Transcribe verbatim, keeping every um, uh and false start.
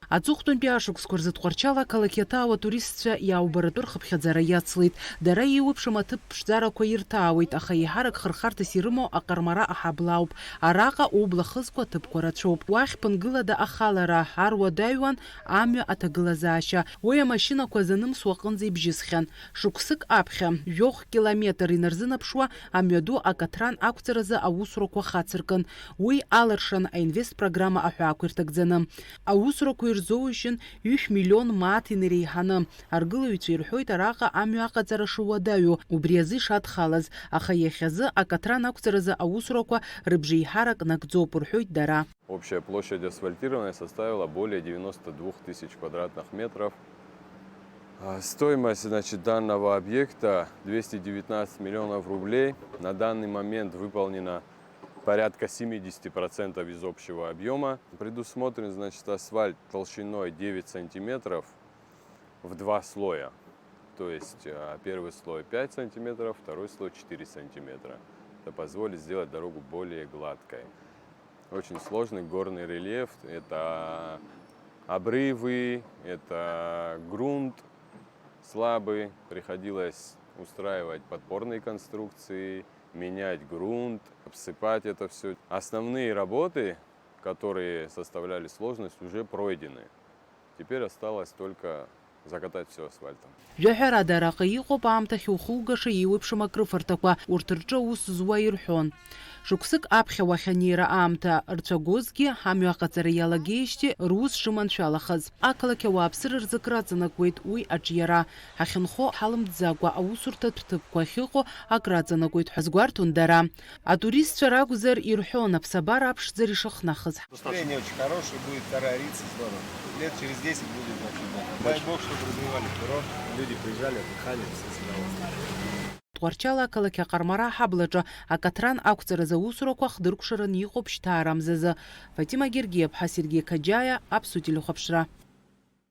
Аҵыхәтәантәи ашықәсқәа рзы Тҟәарчал ақалақь иаҭаау атуристцәа иаубаратәы рхыԥхьаӡара иацлеит. Дара еиуеиԥшым аҭыԥ ԥшӡарақәа ирҭаауеит, аха еиҳарак хырхарҭас ирымоу аҟармараҟа ҳабла ауп. Араҟа убла хызго аҭыԥқәа рацәоуп. Уахь ԥынгылада ахалара, ар уадаҩуан амҩа аҭагылазаашьа. Уи амашьынақәа занымсуа аҟынӡа ибжьысхьан. Шықәсык аԥхьа, жәохә километр инарзынаԥшуа, амҩаду акаҭран ақәҵаразы аусурақәа хацыркын. Уи алыршан аинвест программа аҳәаақәа ирҭагӡаны. Аусурақәа ирзоужьын ҩышә миллион мааҭ инареиҳаны. Аргылаҩцәа ирҳәоит араҟа амҩа аҟаҵара шуадаҩу, убри азы ишадхалаз, аха иахьазы акаҭран ақәҵаразы аусурақәа рыбжеиҳарак нагӡоуп, рҳәоит дара. Общая площадь асфальтирования составила более девяносто двух тысяч квадратных метров. А, стоимость, значит, данного объекта двести девятнадцать миллионов рублей. На данный момент выполнено порядка семидесяти процентов из общего объёма. Предусмотрен, значит, асфальт толщиной девять сантиметров в два слоя. То есть, а, первый слой пять сантиметров, второй слой четыре сантиметра. Это позволит сделать дорогу более гладкой. Очень сложный горный рельеф. Это обрывы, это грунт слабый. Приходилось устраивать подпорные конструкции, менять грунт, обсыпать это всё. Основные работы, которые составляли сложность, уже пройдены. Теперь осталось только закатать всё асфальтом. Жәаҳәарада, араҟа иҟоуп аамҭахь ухугаша еиуеиԥшым акрыфарҭақәа, урҭ рҿы аус зуа ирҳәон. Шықәсык аԥхьа уахь анеира аамҭа рцәагозгьы, амҩа аҟаҵара иалагеижьҭеи рус шыманшәалахаз. Ақалақь ауааԥсыра рзы акраҵанакуеит уи аҿиара. Ҳахьынхо ҳалымтӡакәа аусурҭатә ҭыԥқәа ахьыҟоу акраҵанакуеит ҳәа азгәарҭон дара. Атуристцәа ракәзар ирҳәон аԥсабара аԥшӡара ишыхнахыз. Настроение очень хорошее, будет вторая Рица, здорово. Лет через десять будет, значит, да. Дай бог, чтобы развивали курорт, люди приезжали, отдыхали, все с удовольствием. Тҟәарчал ақалақь аҟармара аҳаблаҿы акаҭран ақәҵаразы аусурақәа хдыркәшараны иҟоуп шьҭа арамзазы. Фатима Гергиаԥҳа, Сергеи Қаџьаиа, Аԥсуа телехәаԥшра.